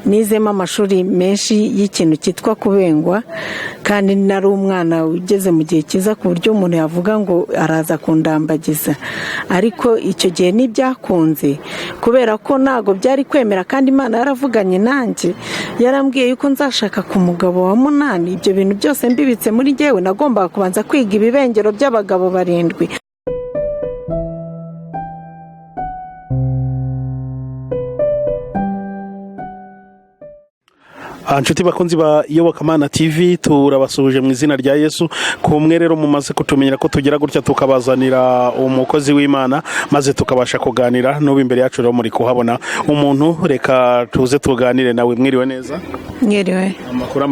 Nizemo amashuri menshi y'ikintu cyitwa kubengwa, kandi nari umwana ugeze mu gihe cyiza ku buryo umuntu yavuga ngo araza kundambagiza, ariko icyo gihe ntibyakunze kubera ko ntabwo byari kwemera. Kandi Imana yaravuganye nanjye, yarambwiye yuko nzashaka ku mugabo wa munani. Ibyo bintu byose mbibitse muri jyewe, nagombaga kubanza kwiga ibibengero by'abagabo 7. Inshuti bakunzi ba Iyobokamana TV, turabasuhuje mu izina rya Yesu. Kumwe rero mumaze kutumenyera ko tugira gutya tukabazanira umukozi w'Imana maze tukabasha kuganira. N'ubu imbere yacu rero muri kuhabona umuntu, reka tuze tuganire nawe. Mwiriwe neza? Mwiriwe. Amakuru?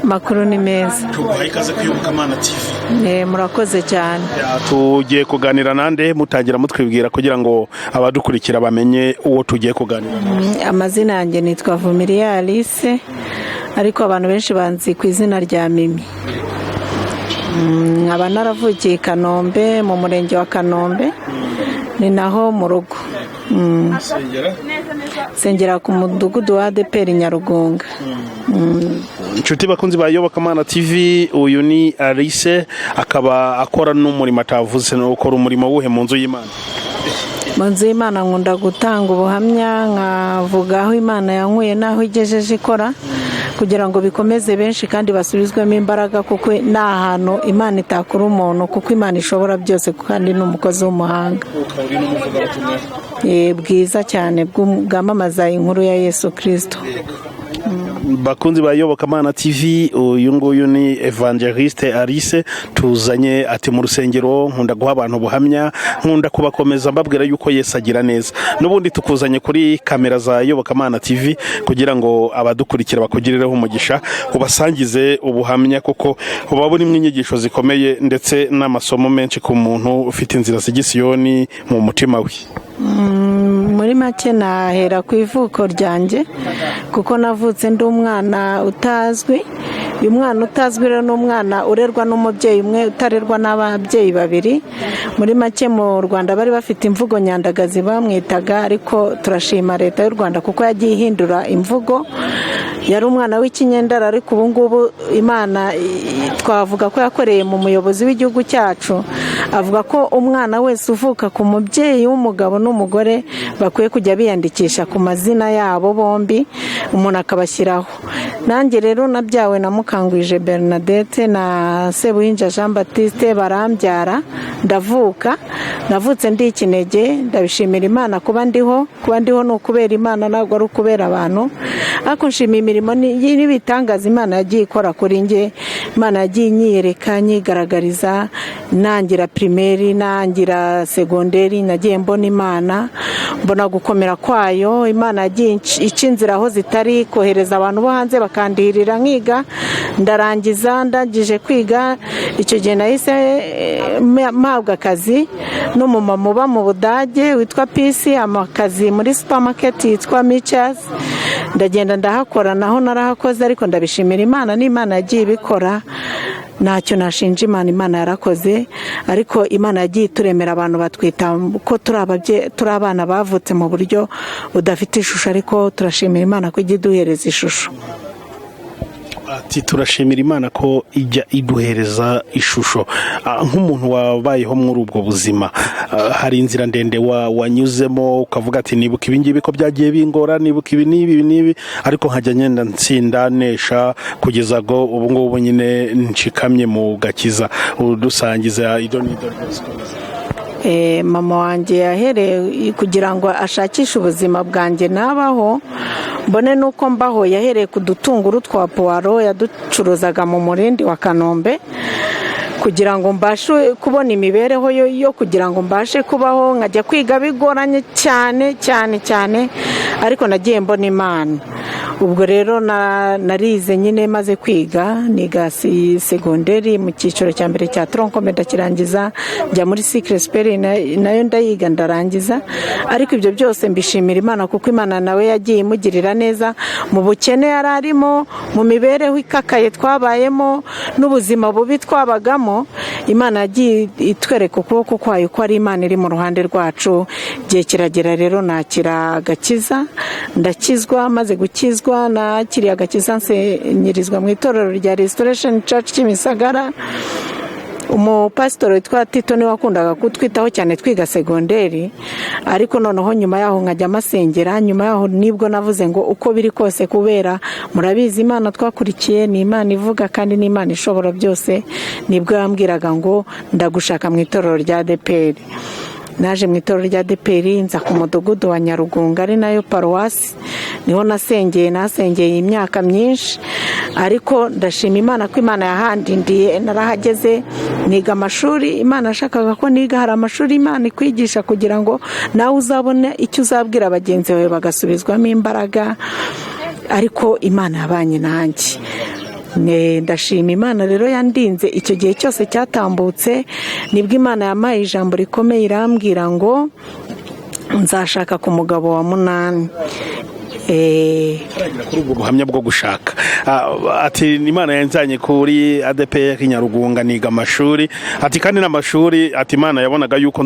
Amakuru ni meza. Tuguhaye ikaze ku Iyobokamana TV. Murakoze cyane. Tugiye kuganira nande? Mutangira mutwibwira kugira ngo abadukurikira bamenye uwo tugiye kuganira. Amazina yanjye nitwa Vumiriya Alice, ariko abantu benshi banzi ku izina rya Mimi. Nkaba naravukiye i Kanombe, mu murenge wa Kanombe, ni naho mu rugo. Nsengera ku mudugudu wa ADEPR Nyarugunga. Inshuti bakunzi ba Iyobokamana TV, uyu ni Alice, akaba akora n'umurimo atavuze. Ukora umurimo wuhe mu nzu y'Imana? Mu nzu y'Imana nkunda gutanga ubuhamya, nkavuga aho Imana yankuye n'aho igejeje ikora, kugira ngo bikomeze benshi kandi basubizwemo imbaraga, kuko ni ahantu Imana itakura umuntu, kuko Imana ishobora byose kandi ni umukozi w'umuhanga bwiza cyane bwamamaza inkuru ya Yesu Kristo. Bakunzi ba Iyobokamana TV, uyu nguyu ni Evangeliste Alice tuzanye. Ati mu rusengero nkunda guha abantu ubuhamya, nkunda kubakomeza mbabwira yuko Yesu agira neza. N'ubundi tukuzanye kuri kamera za Iyobokamana TV kugira ngo abadukurikira bakugirireho umugisha, ubasangize ubuhamya, kuko buba burimo inyigisho zikomeye ndetse n'amasomo menshi ku muntu ufite inzira z'igisiyoni mu mutima we. Muri make nahera ku ivuko ryanjye, kuko navutse ndi umwana utazwi. Uyu mwana utazwi rero ni umwana urerwa n'umubyeyi umwe, utarerwa n'ababyeyi babiri. Muri make mu Rwanda bari bafite imvugo nyandagazi bamwitaga, ariko turashima leta y'u Rwanda kuko yagiye ihindura imvugo. Yari umwana w'ikinyendara, ariko ubu ngubu Imana twavuga ko yakoreye mu muyobozi w'igihugu cyacu, avuga ko umwana wese uvuka ku mubyeyi w'umugabo n'umugore bakwiye kujya biyandikisha ku mazina yabo bombi, umuntu akabashyiraho. Nanjye rero nabyawe na Mukangwije Bernadette na Sebuhinja Jean Baptiste, barambyara ndavuka. Navutse ndi ikinege, ndabishimira Imana kuba ndiho. Kuba ndiho ni ukubera Imana, ntabwo ari ukubera abantu. Ariko nshima imirimo n'ibitangaza Imana yagiye ikora kuri njye. Imana yagiye inyiyereka, nyigaragariza, nangira primaire, nangira segonderi, nagiye mbona Imana, mbona gukomera kwayo. Imana yagiye ica inzira aho zitari, kohereza abantu bo hanze bakandihirira nkiga, ndarangiza. Ndangije kwiga icyo gihe nahise mpabwa akazi n'umumama uba mu Budage witwa Pisi, amakazi muri supermarket yitwa Michas. Ndagenda ndahakora, naho narahakoze, ariko ndabishimira Imana, n'Imana yagiye ibikora. Ntacyo nashinja Imana, Imana yarakoze. Ariko Imana yagiye ituremera abantu batwita ko turi abana bavutse mu buryo budafite ishusho, ariko turashimira Imana ko ijya iduhereza ishusho. Ati turashimira Imana ko ijya iduhereza ishusho. Nk'umuntu wabayeho muri ubwo buzima, hari inzira ndende wanyuzemo ukavuga ati nibuka ibi ngibi ko byagiye bingora, nibuka ibi n'ibi n'ibi, ariko nkajya ngenda nsinda nesha kugeza ngo ubu ngubu nyine nshikamye mu gakiza. Udusangiza ido n'ido rwose. Mama wanjye yahereye kugira ngo ashakishe ubuzima bwanjye nabaho mbone nuko mbaho, yahereye ku dutunguru twa puwaro yaducuruzaga mu murindi wa Kanombe, kugira ngo mbashe kubona imibereho yo kugira ngo mbashe kubaho. Nkajya kwiga bigoranye cyane cyane cyane, ariko nagiye mbona Imana. Ubwo rero narize nyine, maze kwiga niga segonderi mu cyiciro cya mbere cya tronc-commun ndakirangiza, njya muri cycle supérieur nayo ndayiga ndarangiza. Ariko ibyo byose mbishimira Imana, kuko Imana nawe yagiye imugirira neza mu bukene yari arimo, mu mibereho ikakaye twabayemo n'ubuzima bubi twabagamo. Imana yagiye itwereka ukuboko kwayo ko ari Imana iri mu ruhande rwacu. Igihe kiragera rero nakira agakiza, ndakizwa. Maze gukizwa gukizwa, nakiriye agakiza nsenyirizwa mu itorero rya Restoration Church Kimisagara. Umupasitori witwa Tito niwe wakundaga kutwitaho cyane twiga segonderi, ariko noneho nyuma yaho nkajya amasengera. Nyuma yaho nibwo navuze ngo uko biri kose, kubera murabizi Imana twakurikiye ni Imana ivuga kandi ni Imana ishobora byose, nibwo yambwiraga ngo ndagushaka mu itorero rya ADEPR. Naje mu itorero rya ADEPR, nza ku mudugudu wa Nyarugunga ari nayo paruwasi, niho nasengeye imyaka myinshi, ariko ndashima Imana ko Imana yahandindiye. Narahageze niga amashuri Imana yashakaga ko niga. Hari amashuri Imana ikwigisha kugira ngo nawe uzabone icyo uzabwira bagenzi bawe bagasubizwamo imbaraga, ariko Imana yabanye nanjye. Ndashima Imana rero yandinze icyo gihe cyose cyatambutse. Nibwo Imana yampaye ijambo rikomeye, irambwira ngo nzashaka ku mugabo wa munani. Kuri ubwo buhamya bwo gushaka, ati Imana yanzanye kuri ADEPR Nyarugunga niga amashuri, ati kandi n'amashuri, ati Imana yabonaga yuko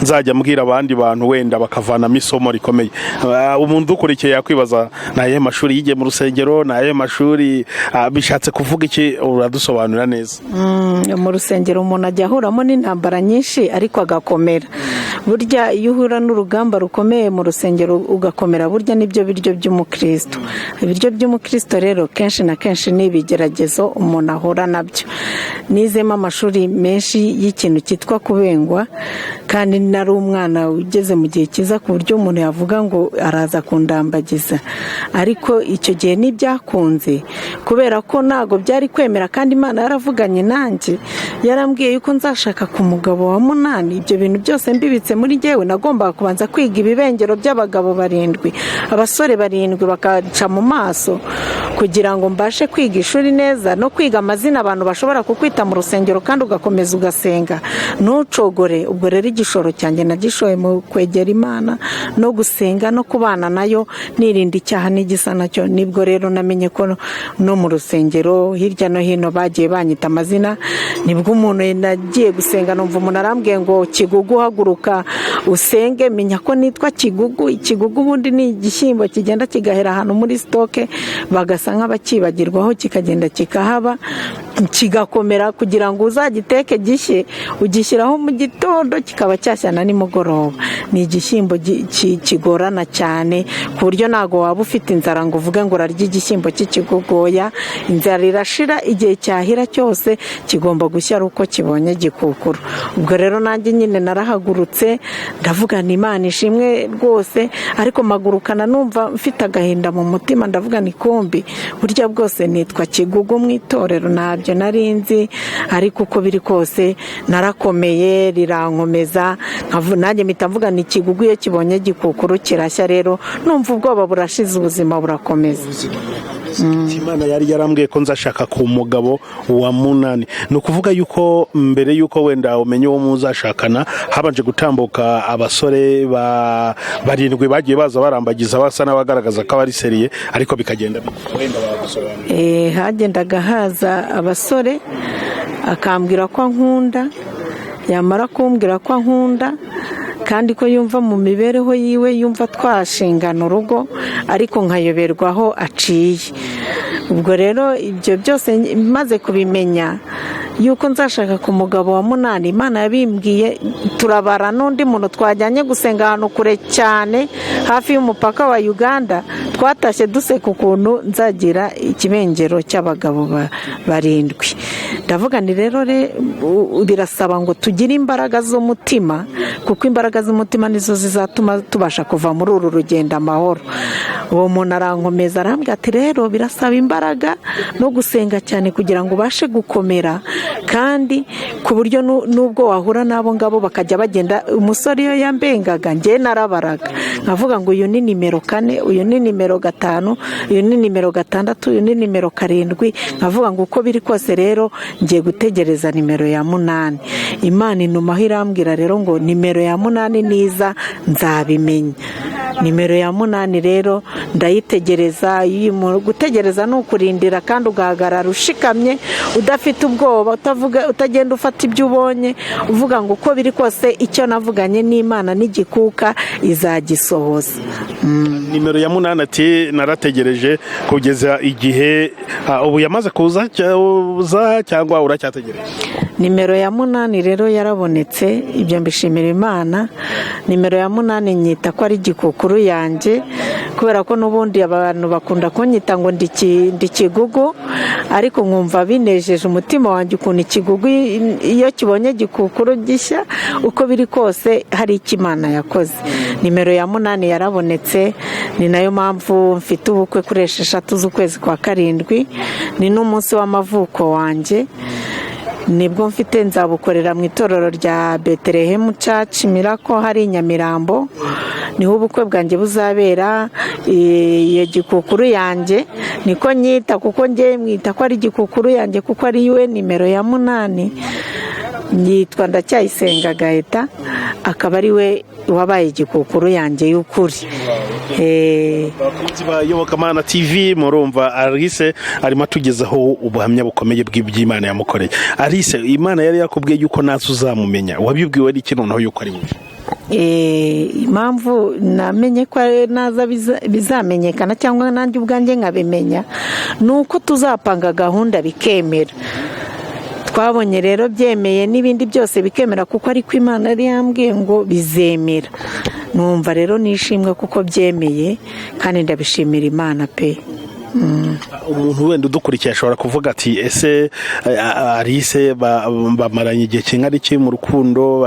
nzajya mbwira abandi bantu wenda bakavanamo isomo rikomeye. Umuntu ukurikiye yakwibaza ni ayahe mashuri yigiye mu rusengero, ni ayahe mashuri, bishatse kuvuga iki? Uradusobanurira neza. Mu rusengero umuntu ajya ahuramo n'intambara nyinshi ariko agakomera. Burya iyo uhura n'urugamba rukomeye mu rusengero ugakomera, burya nibyo biryo by'umukristo. Ibiryo by'umukristo rero kenshi na kenshi ni ibigeragezo umuntu ahura nabyo. Nizemo amashuri menshi y'ikintu cyitwa kubengwa, kandi nari umwana ugeze mu gihe cyiza ku buryo umuntu yavuga ngo araza kundambagiza, ariko icyo gihe ntibyakunze kubera ko ntabwo byari kwemera, kandi Imana yaravuganye nanjye, yarambwiye yuko nzashaka ku mugabo wa munani. Ibyo bintu byose mbibitse muri njyewe, nagombaga kubanza kwiga ibibengero by'abagabo barindwi, abasore barindwi bakaca mu maso, kugira ngo mbashe kwiga ishuri neza no kwiga amazina abantu bashobora kukwita mu rusengero kandi ugakomeza ugasenga ntucogore. Ubwo rero igishoro cyanjye nagishoye mu kwegera Imana no gusenga no kubana nayo, nirinda icyaha n'igisa nacyo. Nibwo rero namenye ko no mu rusengero hirya no hino bagiye banyita amazina. Nibwo umuntu nagiye gusenga numva umuntu arambwiye ngo Kigugu haguruka usenge, menya ko nitwa Kigugu. Ikigugu ubundi ni igishyimbo kigenda kigahera ahantu muri sitoke, bagasa nk'abakibagirwaho, kikagenda kikahaba kigakomera, kugira ngo uzagiteke gishye ugishyiraho mu gitondo kikaba cyashyana nimugoroba. Ni igishyimbo kigorana cyane ku buryo ntabwo waba ufite inzara ngo uvuge ngo urarya igishyimbo cy'ikigugoya, inzara irashira. Igihe cyahira cyose kigomba gushya ari uko kibonye gikukuru. Ubwo rero nanjye nyine narahagurutse ndavuga ni Imana ishimwe rwose, ariko mpagurukana numva mfite agahinda mu mutima, ndavuga ni kumbi burya bwose nitwa Kigugu mu itorero, ntabyo nari nzi, ariko uko biri kose narakomeye rirankomeza, nanjye mpita mvuga ni Kigugu iyo kibonye gikukuru kirashya. Rero numva ubwoba burashize, ubuzima burakomeza. Imana yari yarambwiye ko nzashaka ku mugabo wa munani. Ni ukuvuga yuko mbere yuko wenda umenye uwo muzashakana habanje gutambuka abasore barindwi bagiye baza barambagiza basa n'abagaragaza ko ari seriye, ariko bikagenda wenda bagusobanurira. Hagendaga haza abasore akambwira ko ankunda, yamara kumbwira ko ankunda kandi ko yumva mu mibereho yiwe yumva twashingana urugo, ariko nkayoberwa aho aciye. Ubwo rero ibyo byose maze kubimenya yuko nzashaka ku mugabo wa munani, Imana yabimbwiye, turabara n'undi muntu twajyanye gusenga ahantu kure cyane hafi y'umupaka wa Uganda, twatashye duseka ukuntu nzagira ikibengero cy'abagabo barindwi. Ndavuga ni rero birasaba ngo tugire imbaraga z'umutima, kuko imbaraga z'umutima nizo zizatuma tubasha kuva muri uru rugendo amahoro. Uwo muntu arankomeza arambwira ati rero birasaba imbaraga no gusenga cyane kugira ngo ubashe gukomera, kandi ku buryo n'ubwo wahura n'abo ngabo bakajya bagenda. Umusore iyo yambengaga njye narabaraga nkavuga ngo uyu ni nimero 4, uyu ni nimero 5, uyu ni nimero 6, uyu ni nimero 7, nkavuga ngo uko biri kose rero ngiye gutegereza nimero ya 8. Imana inumaho irambwira rero ngo nimero ya 8 niza nzabimenya. Nimero ya 8 rero ndayitegereza. Gutegereza ni ukurindira kandi ugahagarara ushikamye, udafite ubwoba, utavuga, utagenda ufata ibyo ubonye, uvuga ngo uko biri kose icyo navuganye n'Imana n'igikuka izagisohoza. Nimero ya 8 ati narategereje kugeza igihe ubu yamaze kuza cyangwa uracyategereje? Nimero ya 8 rero yarabonetse, ibyo mbishimira Imana. Nimero ya 8 nyita ko ari gikukuru yanjye, kubera ko n'ubundi abantu bakunda kunyita ngo ndi kigugu, ariko nkumva binejeje umutima wanjye ukuntu ikigugu iyo kibonye gikukuru gishya, uko biri kose hari icyo Imana yakoze. Nimero ya 8 yarabonetse, ni nayo mpamvu mfite ubukwe kuri 6 z'ukwezi kwa 7, ni n'umunsi w'amavuko wanjye, nibwo mfite, nzabukorera mu itorero rya Bethlehem Church Miracle hari Nyamirambo, niho ubukwe bwanjye buzabera. Iyo gikukuru yanjye niko nyita, kuko ngiye mwita ko ari gikukuru yanjye kuko ari we nimero ya 8. Yitwa Ndacyayisenga Gaheta, akaba ari we wabaye igikukuru yanjye y'ukuri. Abakunzi ba Yobokamana TV, murumva Alice arimo atugezaho ubuhamya bukomeye bw'iby'Imana yamukoreye. Alice, Imana yari yakubwiye yuko nazo uzamumenya, wabibwiwe n'iki noneho yuko ari we? Impamvu namenye ko naza bizamenyekana cyangwa nanjye ubwanjye nkabimenya, ni uko tuzapanga gahunda bikemera. Twabonye rero byemeye n'ibindi byose bikemera, kuko ariko Imana yari yambwiye ngo bizemera. Numva rero nishimwe kuko byemeye, kandi ndabishimira Imana pe. Umuntu wenda udukurikiye ashobora kuvuga ati ese Alice bamaranye igihe kingana iki mu rukundo,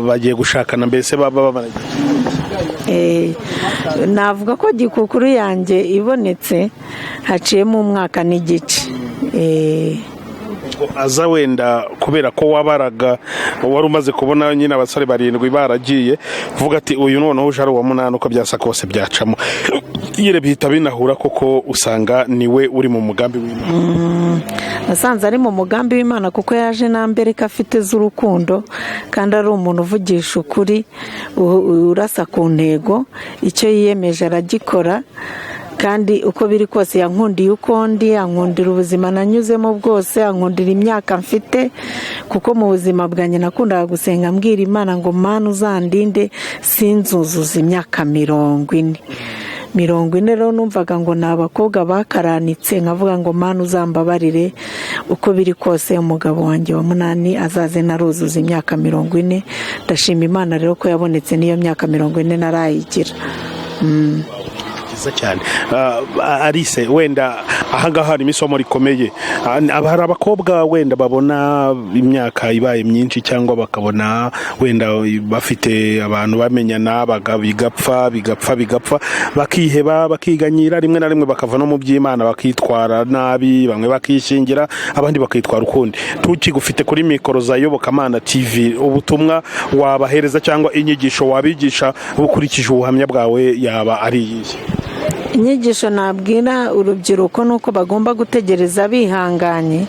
bagiye gushakana, mbese baba bamaranye? Navuga ko gikukuru yanjye ibonetse haciyemo umwaka n'igice. Aza wenda kubera ko wabaraga wari umaze kubona nyine abasore 7 baragiye, uvuga ati uyu noneho uje ari uwa 8, uko byasa kose byacamo, yire bihita binahura koko usanga niwe uri mu mugambi w'Imana. Nasanze ari mu mugambi w'Imana kuko yaje nambereka afite z'urukundo, kandi ari umuntu uvugisha ukuri, urasa ku ntego, icyo yiyemeje aragikora. Kandi uko biri kose yankundiye uko ndi, ankundira ubuzima nanyuzemo bwose, ankundira imyaka mfite, kuko mu buzima bwanjye nakundaga gusenga mbwira Imana ngo Mana uzandinde sinzuzuza imyaka 40. 40 rero numvaga ngo ni abakobwa bakaranitse, nkavuga ngo Mana uzambabarire, uko biri kose umugabo wanjye wa 8 azaze naruzuza imyaka 40. Ndashima Imana rero ko yabonetse n'iyo myaka 40 narayigira. Cyane. Alice, wenda ahangaha harimo isomo rikomeye. Hari abakobwa wenda babona imyaka ibaye myinshi, cyangwa bakabona wenda bafite abantu bamenyana bigapfa bigapfa bigapfa, bakiheba, bakiganyira, rimwe na rimwe bakava no mu by'Imana bakitwara nabi, bamwe bakishingira, abandi bakitwara ukundi. Tukigufite kuri mikoro za Yobokamana TV, ubutumwa wabahereza cyangwa inyigisho wabigisha ukurikije ubuhamya bwawe yaba ari iyihe? Inyigisho nabwira urubyiruko nuko bagomba gutegereza bihanganye,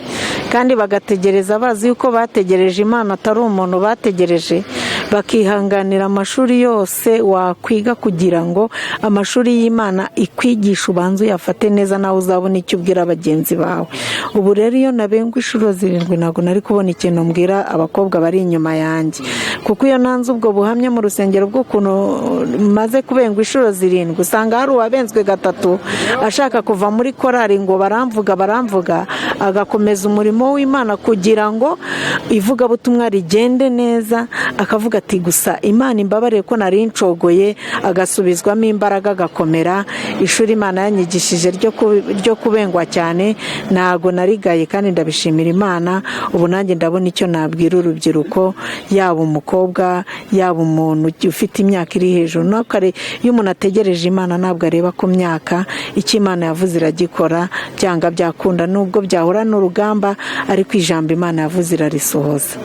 kandi bagategereza bazi yuko bategereje Imana atari umuntu bategereje, bakihanganira amashuri yose wakwiga kugira ngo amashuri y'Imana ikwigisha ubanze uyafate neza, nawe uzabona icyo ubwira bagenzi bawe. Ubu rero iyo nabengwa inshuro 7 ntabwo nari kubona ikintu mbwira abakobwa bari inyuma yanjye, kuko iyo nanze ubwo buhamya mu rusengero bw'ukuntu maze kubengwa inshuro 7, usanga hari uwabenzwe 3 ashaka kuva muri korari ngo baramvuga baramvuga, agakomeza umurimo w'Imana kugira ngo ivugabutumwa rigende neza, akavuga ati gusa Imana imbabarire ko nari ncogoye, agasubizwamo imbaraga agakomera. Ishuri Imana yanyigishije ryo kubengwa cyane ntago narigaye, kandi ndabishimira Imana. Ubu nanjye ndabona icyo nabwira urubyiruko, yaba umukobwa yaba umuntu ufite imyaka iri hejuru. Iyo umuntu ategereje Imana ntabwo areba ku myaka, icyo Imana yavuze iragikora, byanga byakunda, nubwo byahura n'urugamba, ariko ijambo Imana yavuze irarisohoza.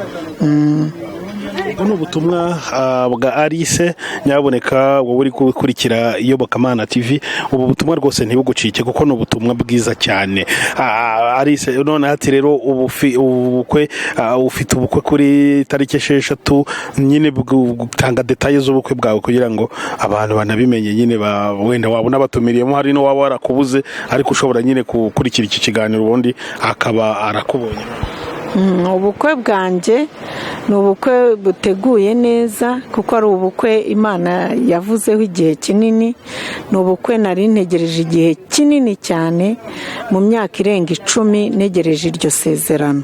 Ubwo ni ubutumwa bwa Alice. Nyaboneka wowe uri gukurikira Iyobokamana TV, ubu butumwa rwose ntibugucike kuko ni ubutumwa bwiza cyane. Alice, none ati rero ubukwe, ufite ubukwe kuri tariki 6 nyine, tanga détails z'ubukwe bwawe kugira ngo abantu banabimenye nyine, wenda wabona batumiriyemo, hari n'uwaba warakubuze ariko ushobora nyine gukurikira iki kiganiro ubundi akaba arakubonye. Ubukwe bwanjye ni ubukwe buteguye neza kuko ari ubukwe Imana yavuzeho igihe kinini. Ni ubukwe nari ntegereje igihe kinini cyane, mu myaka irenga 10 ntegereje iryo sezerano.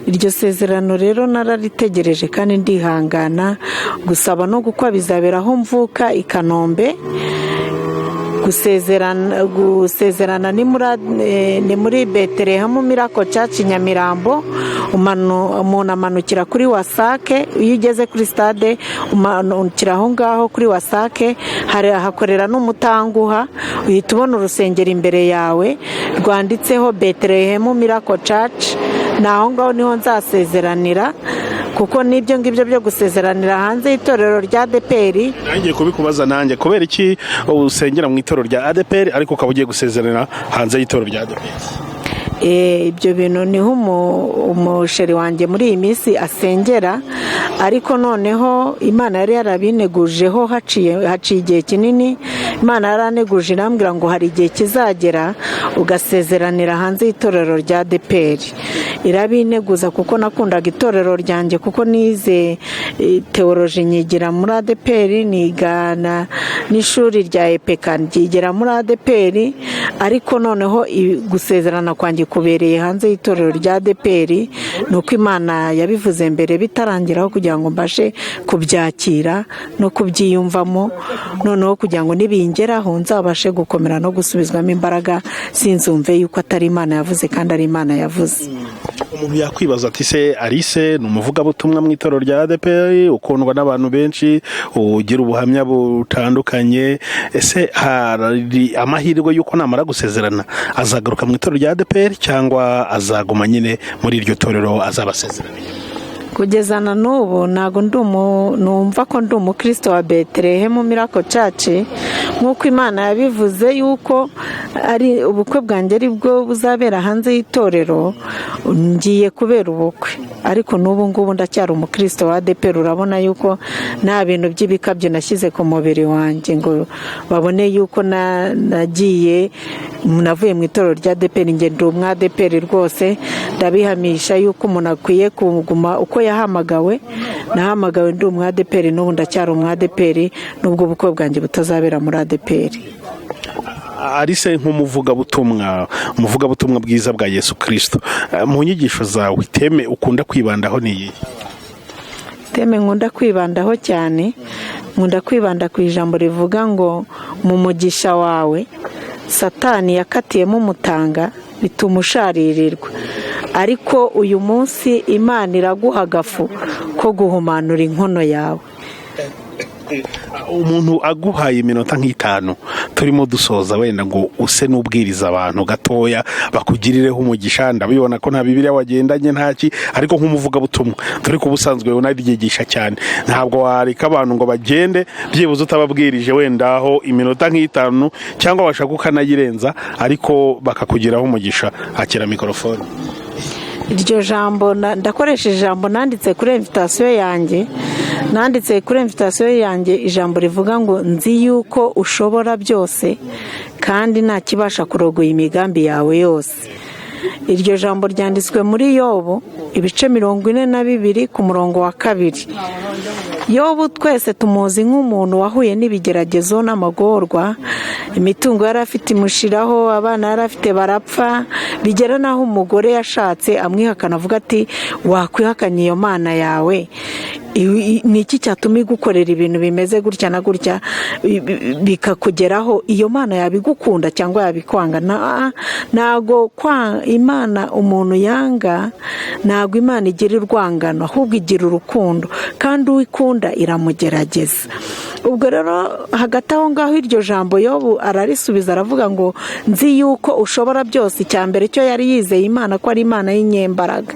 Iryo sezerano rero nararitegereje kandi ndihangana gusaba no gukwa. Bizabera aho mvuka i Kanombe. Gusezerana ni muri Betelehemu Miracle Church, Nyamirambo. Umuntu amanukira kuri WASAC. Iyo ugeze kuri stade umanukira aho ngaho kuri WASAC, hari hakorera n'umutanguha, uhita ubona urusengero imbere yawe rwanditseho Betelehemu Miracle Church. Ni aho ngaho niho nzasezeranira, kuko n'ibyo ngibyo byo gusezeranira hanze y'itorero rya ADEPR. Nanjye kubikubaza nanjye, kubera iki usengera mu itorero rya ADEPR ariko ukaba ugiye gusezerana hanze y'itorero rya ADEPR? Ibyo bintu niho umusheri wanjye muri iyi minsi asengera, ariko noneho Imana yari yarabinegujeho haciye igihe kinini. Imana yaraneguje irambwira ngo hari igihe kizagera ugasezeranira hanze y'itorero rya ADEPR. Irabineguza kuko nakundaga itorero ryanjye, kuko nize théologie nyigira muri ADEPR, nigana n'ishuri rya EPK ryigira muri ADEPR, ariko noneho gusezerana kwanjye kubereye hanze y'itorero rya ADEPR. Ni uko Imana yabivuze mbere bitarangiraho, kugira ngo mbashe kubyakira no kubyiyumvamo, noneho kugira ngo nibingeraho nzabashe gukomera no gusubizwamo imbaraga, sinzumve yuko atari Imana yavuze kandi ari Imana yavuze. Umuntu yakwibaza ati: "Se Alice ni umuvugabutumwa mu itorero rya ADEPR, ukundwa n'abantu benshi, ugira ubuhamya butandukanye, ese hari amahirwe y'uko namara gusezerana azagaruka mu itorero rya ADEPR cyangwa azaguma nyine muri iryo torero azaba asezeraniye?" Kugeza na n'ubu ntabwo numva ko ndi umukristo wa Betelehemu Miracle Church. Nk'uko Imana yabivuze yuko ari ubukwe bwanjye ari bwo buzabera hanze y'itorero, ngiye kubera ubukwe, ariko n'ubu ngubu ndacyari umukristo wa ADEPR. Urabona yuko nta bintu by'ibikabyo nashyize ku mubiri wanjye ngo babone yuko nagiye navuye mu itorero rya ADEPR. Njye ndi umwadeperi rwose, ndabihamisha yuko umuntu akwiye kuguma uko yahamagawe. Nahamagawe ndi umwadeperi, n'ubu ndacyari umwadeperi, n'ubwo ubukwe bwanjye butazabera muri ADEPR. Alice, nk'umuvugabutumwa, umuvugabutumwa bwiza bwa Yesu Kirisito, mu nyigisho zawe thème ukunda kwibandaho ni iyihe? Thème nkunda kwibandaho cyane, nkunda kwibanda ku ijambo rivuga ngo mu mugisha wawe Satani yakatiyemo umutanga bituma usharirirwa, ariko uyu munsi Imana iraguha agafu ko guhumanura inkono yawe. Umuntu aguhaye iminota nk'itanu turimo dusoza, wenda ngo use n'ubwiriza abantu gatoya bakugirireho umugisha. Ndabibona ko nta Bibiliya wagendanye ntaki, ariko nk'umuvugabutumwa, dore ko ubusanzwe unaryigisha cyane, ntabwo wareka abantu ngo bagende byibuze utababwirije wenda aho iminota nk'itanu, cyangwa washaka ukanayirenza, ariko bakakugiraho umugisha. Akira mikorofone. Iryo jambo ndakoresha ijambo nanditse kuri invitation yanjye. Nanditse kuri invitation yanjye ijambo rivuga ngo nzi yuko ushobora byose kandi nta kibasha kurogoya imigambi yawe yose. Iryo jambo ryanditswe muri Yobu ibice 42 ku murongo wa 2. Yobu twese tumuzi nk'umuntu wahuye n'ibigeragezo n'amagorwa. Imitungo yari afite imushiraho, abana yari afite barapfa, bigera n'aho umugore yashatse amwihakana, avuga ati: "Wakwihakanye iyo Mana yawe, ni iki cyatuma igukorera ibintu bimeze gutya na gutya bikakugeraho? Iyo Mana yabigukunda cyangwa yabikwanga?" Ntabwo Imana umuntu yanga, ntabwo Imana igira urwangano, ahubwo igira urukundo, kandi uwo ikunda iramugerageza. Ubwo rero hagati aho ngaho iryo jambo Yobu ararisubiza, aravuga ngo nzi yuko ushobora byose. Icya mbere cyo yari yizeye Imana ko ari Imana y'inyembaraga.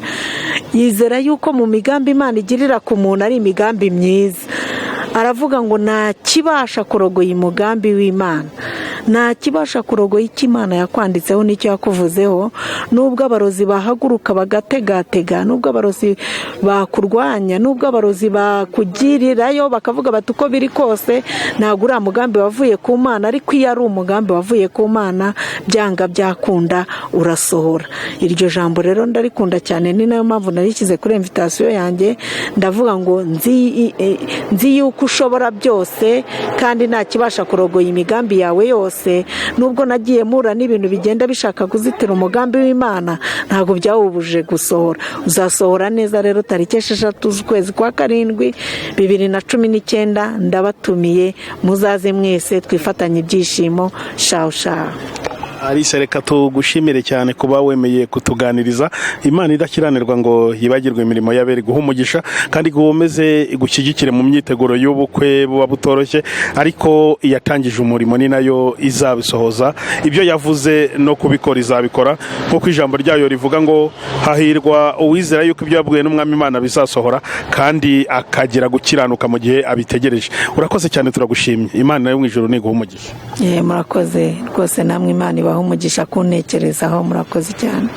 Yizera yuko mu migambi Imana igirira ku muntu ari imigambi myiza. Aravuga ngo nta kibasha kurogoya umugambi w'Imana, nta kibasha kurogoya icyo Imana yakwanditseho n'icyo yakuvuzeho. Nubwo abarozi bahaguruka bagategatega, nubwo abarozi bakurwanya, nubwo abarozi bakugirirayo bakavuga bati uko biri kose ntabwo uriya mugambi wavuye ku Mana, ariko iyo ari umugambi wavuye ku Mana, byanga byakunda urasohora. Iryo jambo rero ndarikunda cyane, ni nayo mpamvu narishyize kuri invitation yanjye. Ndavuga ngo nzi yuko ushobora byose kandi nta kibasha kurogoya imigambi yawe yose. Nubwo nagiye mpura n'ibintu bigenda bishaka kuzitira umugambi w'Imana, ntabwo byawubujije gusohora. Uzasohora neza. Rero tariki 6 z'ukwezi kwa 7 2019, ndabatumiye, muzaze mwese twifatanye ibyishimo. Shawu shawu. Alice, reka tugushimire cyane kuba wemeye kutuganiriza. Imana idakiranirwa ngo yibagirwe imirimo y'abera iguhe umugisha, kandi igomeze igushyigikire mu myiteguro y'ubukwe buba butoroshye, ariko iyatangije umurimo ni nayo izabisohoza. Ibyo yavuze no kubikora izabikora, nk'uko ijambo ryayo rivuga ngo hahirwa uwizera yuko ibyo yabwiwe n'Umwami Imana bizasohora, kandi akagira gukiranuka mu gihe abitegereje. Urakoze cyane, turagushimye. Imana yo mu ijuru niguhe umugisha. Murakoze rwose namwe, Imana ibahe umugisha kuntekerezaho. Murakoze cyane.